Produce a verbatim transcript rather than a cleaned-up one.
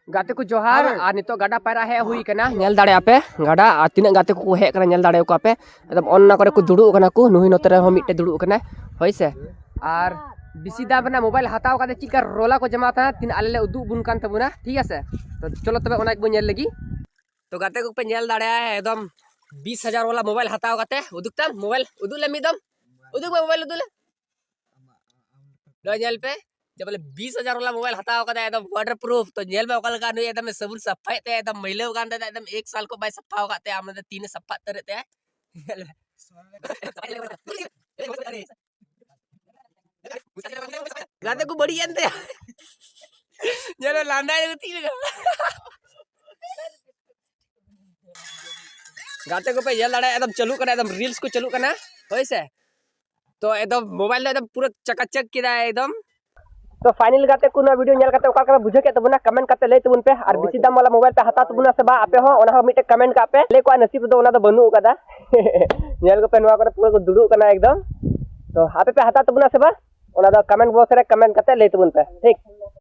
ᱜᱟᱛᱮ ᱠᱚ ᱡᱚᱦᱟᱨ᱾ ᱟᱨ ᱱᱤᱛᱚᱜ ᱜᱟᱰᱟ ᱯᱟᱭᱨᱟ ᱦᱮᱡ ᱦᱩᱭ ᱠᱟᱱᱟ, ᱧᱮᱞ ᱫᱟᱲᱮᱭᱟᱜᱼᱟ ᱯᱮ ᱜᱟᱰᱟ, ᱟᱨ ᱛᱤᱱᱟᱹᱜ ᱜᱟᱛᱮ ᱠᱚᱠᱚ ᱦᱮᱡ ᱠᱟᱱᱟ ᱧᱮᱞ ᱫᱟᱲᱮᱭᱟᱠᱚᱣᱟ ᱯᱮ᱾ ᱮᱠᱫᱚᱢ ᱚᱱᱱᱟ ᱠᱚᱨᱮ ᱠᱚ ᱫᱩᱲᱩᱵ ᱠᱟᱱᱟ ᱠᱚ, ᱱᱩᱭ ᱱᱚᱛᱮ ᱨᱮᱦᱚᱸ ᱢᱤᱫᱴᱮᱡ ᱫᱩᱲᱩᱵ ᱠᱟᱱᱟᱭ, ᱦᱳᱭ ᱥᱮ᱾ ᱟᱨ ᱵᱤᱥᱤ ᱫᱟᱢ ᱨᱮᱱᱟᱜ ᱢᱳᱵᱟᱭᱤᱞ ᱦᱟᱛᱟᱣ ᱠᱟᱛᱮ ᱪᱮᱫ ᱞᱮᱠᱟ ᱨᱚᱞᱟ ᱠᱚ ᱡᱟᱢᱟᱣ ᱛᱟᱦᱮᱱᱟ, ᱛᱤᱱᱟᱹᱜ ᱟᱞᱮ ᱞᱮ ᱩᱫᱩᱜ ᱵᱚᱱ ᱠᱟᱱ ᱛᱟᱵᱚᱱᱟ, ᱴᱷᱤᱠ ᱟᱪᱷᱮ᱾ ᱛᱚ ᱪᱚᱞᱚ ᱛᱚᱵᱮ ᱚᱱᱟ ᱜᱮᱵᱚᱱ ᱧᱮᱞ ᱞᱟᱹᱜᱤᱫ᱾ ᱛᱚ ᱜᱟᱛᱮ ᱠᱚᱯᱮ ᱧᱮᱞ ᱫᱟᱲᱮᱭᱟᱜᱼᱟ, ᱮᱠᱫᱚᱢ ᱵᱤᱥ ᱦᱟᱡᱟᱨ ᱣᱟᱞᱟ ᱢᱳᱵᱟᱭᱤᱞ ᱦᱟᱛᱟᱣ ᱠᱟᱛᱮ ᱩᱫᱩᱜ ᱛᱟᱢ ᱢᱳᱵᱟᱭᱤᱞ, ᱩᱫᱩᱜ ᱞᱮ ᱢᱤᱫ ᱫᱚᱢ, ᱩᱫᱩᱜ ᱢᱮ ᱢᱳᱵᱟᱭᱤᱞ, ᱩᱫᱩᱜ ᱞᱮ᱾ ᱱᱚᱣᱟ ᱧᱮᱞ ᱯᱮ, ᱡᱮ ᱵᱚᱞᱮ ᱵᱤᱥ ᱦᱟᱡᱟᱨ ᱣᱟᱞᱟ ᱢᱳᱵᱟᱭᱤᱞ ᱦᱟᱛᱟᱣ ᱠᱟᱫᱟ, ᱮᱠᱫᱚᱢ ᱣᱟᱴᱟᱨ ᱯᱨᱩᱯᱷ᱾ ᱛᱚ ᱧᱮᱞ ᱢᱮ ᱚᱠᱟ ᱞᱮᱠᱟ ᱱᱩᱭ ᱮᱠᱫᱚᱢ ᱥᱟᱵᱩᱱ ᱥᱟᱯᱷᱟᱭᱮᱫ ᱛᱟᱭᱟ, ᱮᱠᱫᱚᱢ ᱢᱟᱹᱭᱞᱟᱹᱣ ᱠᱟᱱ ᱛᱟᱭᱟ, ᱮᱠᱫᱚᱢ ᱮᱠ ᱥᱟᱞ ᱠᱚ ᱵᱟᱭ ᱥᱟᱯᱷᱟ ᱟᱠᱟᱫ ᱛᱟᱭᱟ, ᱟᱢ ᱫᱚ ᱛᱤᱱᱮ ᱥᱟᱯᱷᱟ ᱩᱛᱟᱹᱨᱮᱫ ᱛᱟᱭᱟ᱾ ᱧᱮᱞ ᱢᱮ᱾ ᱜᱟᱛᱮ ᱠᱚ ᱵᱟᱹᱲᱤᱡ ᱮᱱ ᱛᱟᱭᱟ᱾ ᱧᱮᱞ ᱢᱮ, ᱞᱟᱸᱫᱟᱭ ᱜᱟᱛᱮ ᱞᱮᱠᱟ᱾ ᱜᱟᱛᱮ ᱠᱚᱯᱮ ᱧᱮᱞ ᱫᱟᱲᱮᱭᱟᱜᱼᱟ, ᱮᱠᱫᱚᱢ ᱪᱟᱹᱞᱩᱜ ᱠᱟᱱᱟ, ᱮᱠᱫᱚᱢ ᱨᱤᱞᱥ ᱠᱚ ᱪᱟᱹᱞᱩᱜ ᱠᱟᱱᱟ, ᱦᱳᱭ ᱥᱮ᱾ ᱛᱚ ᱮᱠᱫᱚᱢ ᱢᱳᱵᱟᱭᱤᱞ ᱫᱚ ᱮᱠᱫᱚᱢ ᱯᱩᱨᱟᱹ ᱪᱟᱠᱟᱪᱟᱠ ᱠᱮᱫᱟᱭ ᱮᱠᱫᱚᱢ᱾ ᱛᱚ ᱯᱷᱟᱭᱱᱟᱞ ᱜᱟᱛᱮ ᱠᱚ, ᱱᱚᱣᱟ ᱵᱷᱤᱰᱤᱭᱳ ᱧᱮᱞ ᱠᱟᱛᱮ ᱚᱠᱟ ᱞᱮᱠᱟ ᱯᱮ ᱵᱩᱡᱷᱟᱹᱣ ᱠᱮᱫ ᱛᱟᱵᱚᱱᱟ, ᱠᱚᱢᱮᱱᱴ ᱠᱟᱛᱮ ᱞᱟᱹᱭ ᱛᱟᱵᱚᱱ ᱯᱮ᱾ ᱟᱨ ᱵᱮᱥᱤ ᱫᱟᱢ ᱣᱟᱞᱟ ᱢᱳᱵᱟᱭᱤᱞ ᱯᱮ ᱦᱟᱛᱟᱣ ᱛᱟᱵᱚᱱᱟ ᱥᱮ ᱵᱟᱝ ᱟᱯᱮ ᱦᱚᱸ, ᱚᱱᱟ ᱦᱚᱸ ᱢᱤᱫᱴᱮᱱ ᱠᱚᱢᱮᱱᱴ ᱠᱟᱜ ᱯᱮ᱾ ᱞᱟᱹᱭ ᱠᱚᱣᱟ ᱱᱟᱥᱤᱵ ᱨᱮᱫᱚ ᱚᱱᱟ ᱫᱚ ᱵᱟᱹᱱᱩᱜ ᱟᱠᱟᱫᱟ᱾ ᱧᱮᱞ ᱠᱚᱯᱮ, ᱱᱚᱣᱟ ᱠᱚᱨᱮ ᱯᱩᱨᱟᱹ ᱠᱚ ᱫᱩᱲᱩᱵ ᱠᱟᱱᱟ ᱮᱠᱫᱚᱢ᱾ ᱛᱚ ᱟᱯᱮ ᱯᱮ ᱦᱟᱛᱟᱣ ᱛᱟᱵᱚᱱᱟ ᱥᱮ ᱵᱟᱝ, ᱚᱱᱟ ᱫᱚ ᱠᱚᱢᱮᱱᱴ ᱵᱚᱠᱥ ᱨᱮ ᱠᱚᱢᱮᱱᱴ ᱠᱟᱛᱮ ᱞᱟᱹᱭ ᱛᱟᱵᱚᱱ ᱯᱮ, ᱴᱷᱤᱠ᱾